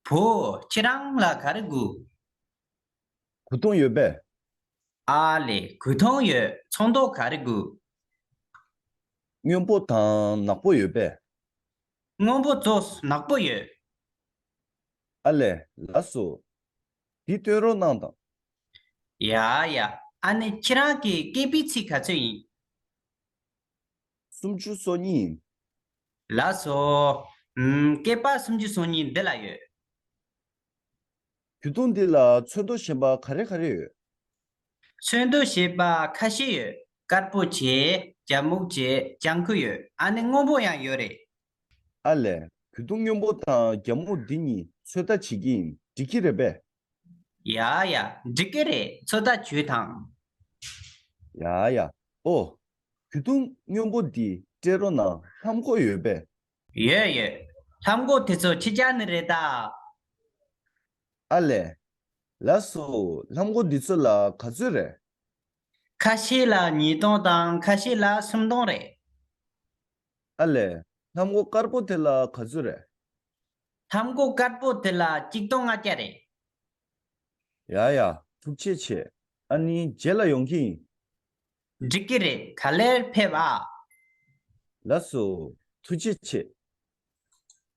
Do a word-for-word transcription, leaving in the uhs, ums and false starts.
བུ། ཁྱེད་རང་ལ་ག་རེ་དགོས། གོས་ཐུང་ཡོད་པས། ཨ་ལེ། གོས་ཐུང་ཡོད། ཚོན་མདོག་ག་རེ་དགོས། སྔོན་པོ་དང་ནག་པོ་ཡོད་པས། སྔོན་པོ་ཙོགས་ནག་པོ་ཡོད། ཨ་ལེ། ལགས་སོ། འདི་སྟོན་རོགས་གནང་དང་། ཡ་ཡ། ཨ་ནི་ཁྱེད་རང་གི་སྐེད་པའི་ཚད་ག་ཚོད་ཡིན། སུམ་ཅུ་སོ་གཉིས་ཡིན། ལགས་སོ། ཨུམ། སྐེད་པ་སུམ་ཅུ་སོ་གཉིས་འདི་ལ་ཡོད། གོས་ཐུང་འདི་ལ་ཚོན་མདོག་གཞན་པ་ག་རེ་ག་རེ་ཡོད། ཚོན་མདོག་གཞན་པ་ཁ་ཤས་ཡོད། དཀར་པོ་བྱས། རྒྱ་སྨུག་བྱས། ལྗང་ཁུ་ཡོད། ཨ་ནི་སྔོན་པོ་ཡང་ཡོད་རེད། ཨ་ལས། གོས་ཐུང་སྔོན་པོ་དང་རྒྱ་སྨུག་འདི་གཉིས་ཚོད་ལྟ་བྱེད་ཀྱི་ཡིན། འགྲིག་གི་རེད་པས། ཡ་ཡ། འགྲིག་གི་རེད། ཚོད་ལྟ་བྱོས་དང་། ཡ་ཡ། ཨོ། གོས་ཐུང་སྔོན་པོ་འདི་སྤྲད་རོགས་གནང་། ལྷམ་གོག་ཡོད་པས། ཡོད་ཡོད། ལྷམ་གོག་དེ་ཚོ་ཁྱེད་ཅག་ནི་རེད་ད། ཨ་ལས། ལགས་སོ། ལྷམ་གོག་འདི་ཚོ་ལ་ག་ཚོད་རེད། ཁ་ཤས་ལ་ཉིས་སྟོང་དང་ཁ་ཤས་ལ་སུམ་སྟོང་རེད། ཨ་ལས། ལྷམ་གོག་དཀར་པོ་དེ་ལ་ག་ཚོད་རེད། ལྷམ་གོག་དཀར་པོ་དེ་ལ་གཅིག་སྟོང་ལྔ་བརྒྱ་རེད། ཡ་ཡ། ཐུགས་རྗེ་ཆེ། ཨ་ནི་རྗེས་ལ་ཡོང་གི་ཡིན། འགྲིག་གི་རེད། ག་ལེར་ཕེབས་ཨ། ལགས་སོ། ཐུགས་རྗེ་ཆེ།